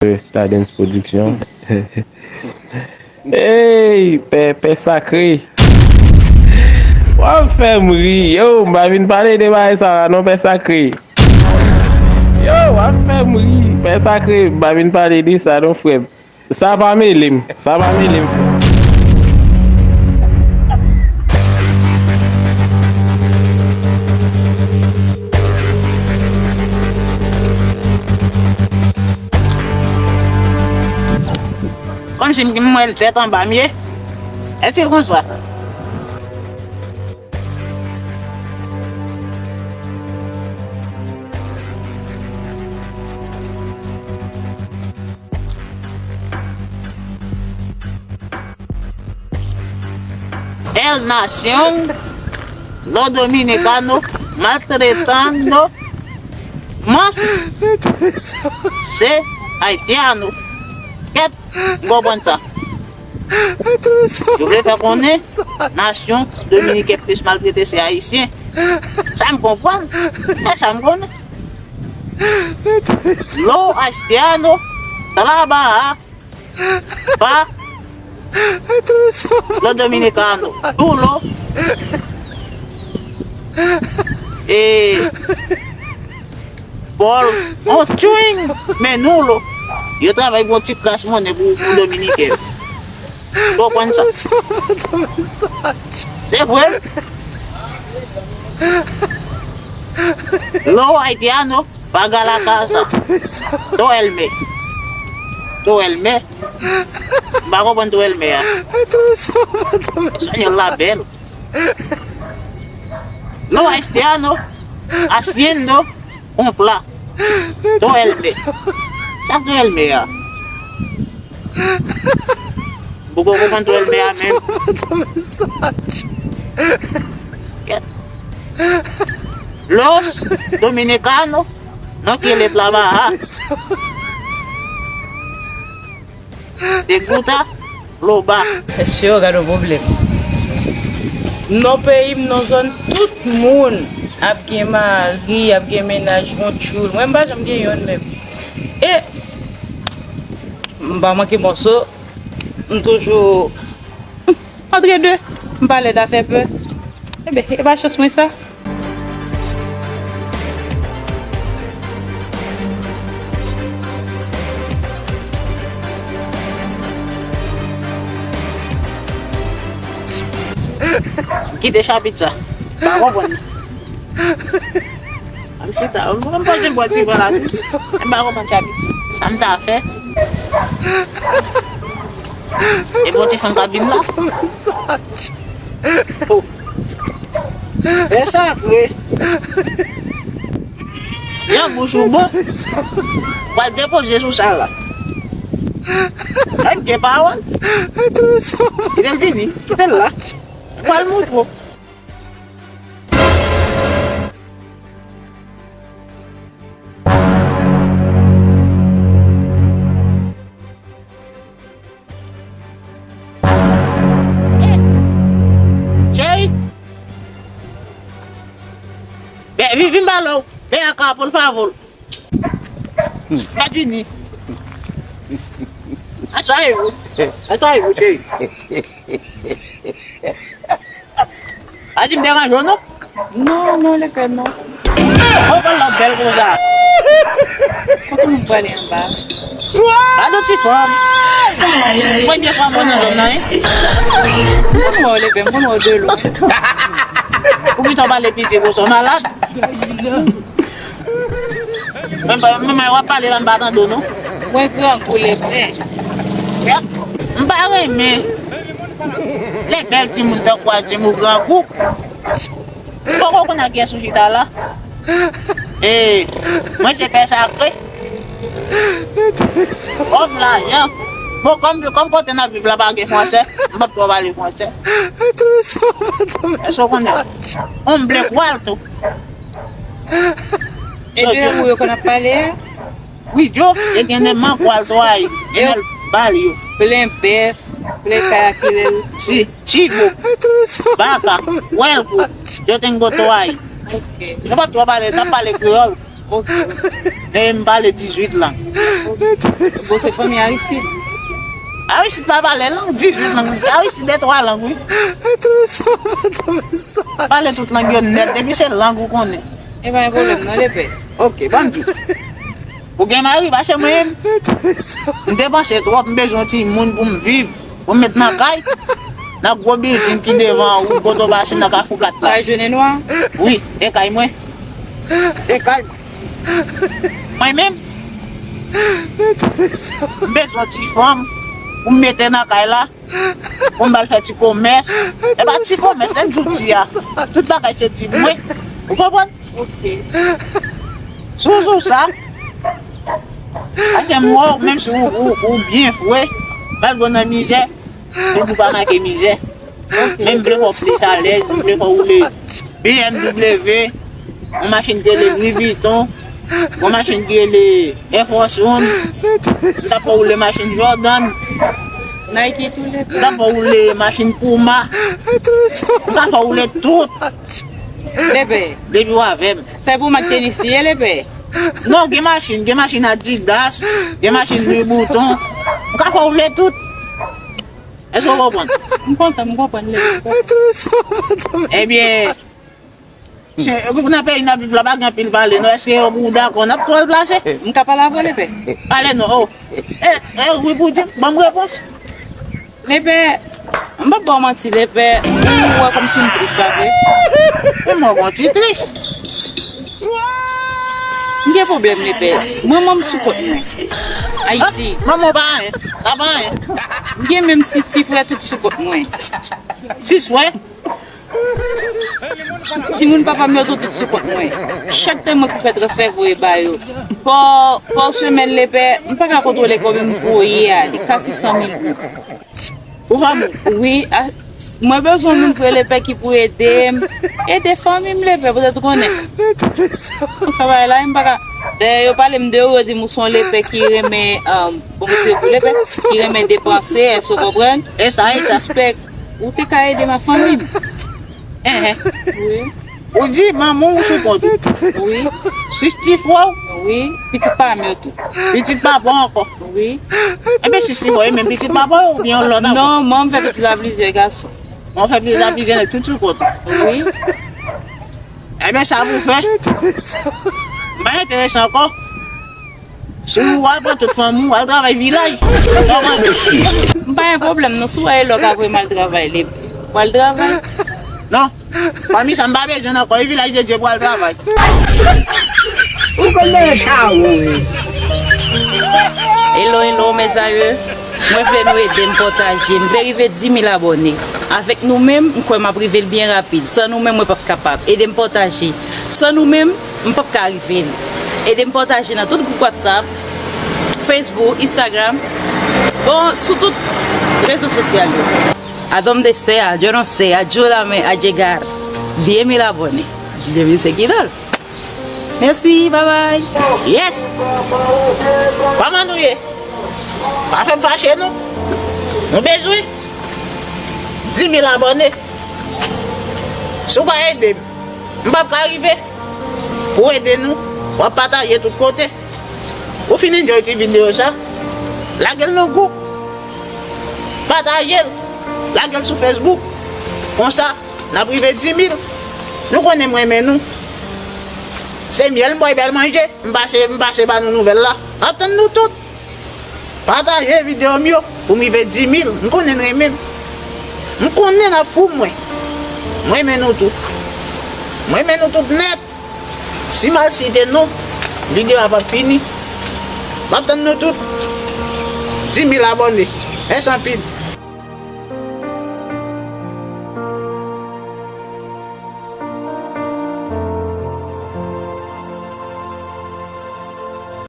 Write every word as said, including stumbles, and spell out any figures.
Stardens Production. Ey, pè, pè sakre. W ap fè m ri. Yo, m pa vin pale de bagay sa a non, pè sakre. Yo, w ap fè m ri. Pè sakre, m pa vin pale de sa non, frè m. Sa pa mele m. Sa pa mele m, frè. Kòmsi m, m wè l tèt anba m ye. Èske konsa? El Nación, los Dominicanos maltratando más se haitiano. Kèt, m konprann sa. Yo vle fè konnen nasyon dominiken plis maltrete se ayisyen. Sa m konprann. E sa m konnen. Los haitianos trabajan pa los dominicanos duro. E Pòl, on chwing, men nou lo. Yo travay pou yon ti kras monnen pou, pou dominiken. Konprann sa. Se vre. Los haitianos pagan la casa. Todo el mes. Todo el mes. M pa konprann todo el mes a. Espanyòl la bèl. Los haitianos haciendo un plan. Todo el mes. Sa todo el mes a. Ou poko konprann todo el mes a menm. Kèt. Los Dominicanos no quieren trabajar. Te gusta lo ba. Mesye yo, gade yon pwoblèm. Non peyi m, non zòn, tout moun ap gen mari, ap gen mennaj, bon tchoul. Mwen, m pa janm gen yonn menm. E m pa manke mòso, m toujou antre de, m pa lèd a fè pè. Eben, e pa chans mwen sa. Kite chapit sa. Pa konprann. An chita, an poze bò ti bò la. M pa konprann chapit sa. Sa m ta fè? E bon ti fanm k ap vin la. Oh. E sa vre. Jan bouch ou bon. Pral depoze sou sa la. Ay, gen pawòl. Kite l vini. Kite l la. Pral montre w. Cheri. Vin, vin, vin ba lòw. Ven aka, por favor. Pas vini. Aswa e ou. Aswa e ou, cheri. Pa di m deranje w non. Non, non, Lepè, non. Ou pa lòt bèl konsa. Kote moun prale anba? Gade ti fanm. Premye fanm mwen nan zòn nan, wi. M konn wè w, Lepè, m konn wè w de lwen. Poukisa w pale piti konsa, w malad? Mwen pa, mwen, mwen, w ap pale la, m pa tande w non. Mwen grangou, Lepè. M pa renmen lè bèl timoun tankou Adjim ou grangou. Poko konn ak kiyès ou chita la. E, mwen se pè sakre. Òm lajan. Bon, kòm, kòm kote n ap viv la pa gen fransè, m p ap twò pale fransè. Èske w konnen? Hombre cuarto. E de ou yo konn ap pale a? Wi, yo, e gen de man cuarto ahí, en el barrio. Plen bèf, plen kay ak kilè. Si, chico, vaca, puerco, yo tengo todo ahí. Ok. Nou p ap twò pale, n ap pale kreyòl. Ok. E m pale dizuit lang. Bon, se fanmi Aristide. Aristide pa pale lang, dizuit lang. Aristide gen twa lang, wi. Pale tout lang yo nèt, depi se lang ou konnen. E pa gen pwoblèm, non, Lepè. Ok, ban m di w. Ou gen mari, pase mwen menm. M depanse twòp, m bezwen yon ti moun pou m viv. Pou m met nan kay, nan gwo bizin ki devan wout Boto pase nan Kafou kat la. Kay jwen e nwa? Wi, e kay mwen. E kay mwen. Mwen menm, m bezwen ti fanm pou m mete nan kay la, pou m al fè ti komès. E pa ti komès, lè m di w ti a, tout bagay se ti mwen. Ou konprann? Ok. Sou, sou sa, a se mwen, menm si ou, ou, ou byen fwe, m al gwo nan mizè. Vin pou pa make mizè. Men m vle fè w plis alèz, m vle fè w woule B M W, yon machin ki rele Louis Vuitton, yon machin ki rele Air Force One, m t ap fè w woule machin Jordan, Nike tou, Lepè. M t ap fè w woule machin Puma, m t ap fè w woule tout. Lepè. Depi w avè m. Sa e pou mak tenis li ye, Lepè? Non, gen machin, gen machin Adidas, gen machin Louis Vuitton. M ka fè w woule tout. Èske w konprann? M kontan, m konprann, Lepè. Ebyen, se, nan peyi n ap viv la, pa gen anpil pale, non. Èske ou dakò, n ap twò deplase? M ka pale avè w, Lepè? Pale non, o. E, e, wi, pou di, ban m repons. Lepè, m p ap ba w manti, Lepè, ou wè kòmsi m tris, pa vre? Men mwen gon ti tris. M gen pwoblèm, Lepè. Mwen, manman m sou kont mwen. Ayiti. Manman w pa anyen. Sa pa anyen. M gen menm sis ti frè tout sou kont mwen. Sis frè? Timoun papa m yo tou tout sou kont mwen. Chak tan mwen pou fè transfè voye ba yo. Pa, pa semèn, Lepè, m pa ka kontwole konbyen m voye ale. Ka sis san mil goud. Ou fanmi? Wi, a, mwen bezwen moun vre, Lepè, ki pou ede m. Ede fanmi m, Lepè, poutèt ou konnen. Konsa bagay la, m pa ka. Dayè, yo pale m de ou, yo di m ou se yon Lepè ki renmen, um, bon, m retire pou Lepè, ki renmen depanse, èske w konprann? E sa, e sa. M sispèk ou te ka ede m ak fanmi m. Enhen. Wi. Ou di manman w sou kont ou? Wi. Sis ti frè w? Wi. Pitit pa m yo tou. Pitit papa w ankò? Wi. Enben, sis ti frè w, e menm pitit papa w oubyen yon lòt ankò? Non, manman m fè pitit la plizyè gason. Manman w fè pitit la plizyè nèg tout sou kont ou? Wi. Enben, sa pou fè. M pa enterese ankò. Si w al pran tout fanmi w, w al travay vilaj. M pa gen pwoblèm non, si w wè e lè w ka voye m al travay, Lepè, w al travay. Non, fanmi sa m pa bezwen nan kò, e vilaj de Dye pou al travay. Ou konn nan chawon wi. Hello, hello, mes amours. Mwen vle nou ede m pataje. M vle rive dis mil abòne. Avèk nou menm, m kwè m ap rive l byen rapid. San nou menm, mwen p ap kapab. Ede m pataje. San nou menm, m p ap ka rive l. Ede m pataje nan tout gwoup WhatsApp, Facebook, Instagram, bon, sou tout rezo sosyal yo. A donde sea, yo no sé, ayúdame a llegar diez mil abòne. Diez mil seguidor. Mèsi, babay. Yes. Kòman nou ye? Pa fè m fache non. Nou bezwen dis mil abòne. Si w pa ede m, m p ap ka rive. Pou w ede nou, w ap pataje tout kote. Ou fin enjoy ti videyo sa, lage l nan gwoup. Pataje l, lage l sou Facebook. Konsa, n ap rive dis mil. Nou konnen m renmen nou. Se myèl m bwè, bèl manje. M pase, m pase ba nou nouvèl la. M ap tann nou tout. Pataje videyo m yo pou m rive dis mil. M konnen n renmen m. M konnen n ap fou mwen. M renmen nou tout. M renmen nou tout nèt. Si m al site non, videyo a p ap fini. M ap tann nou tout. Dis mil abòne. Mèsi anpil.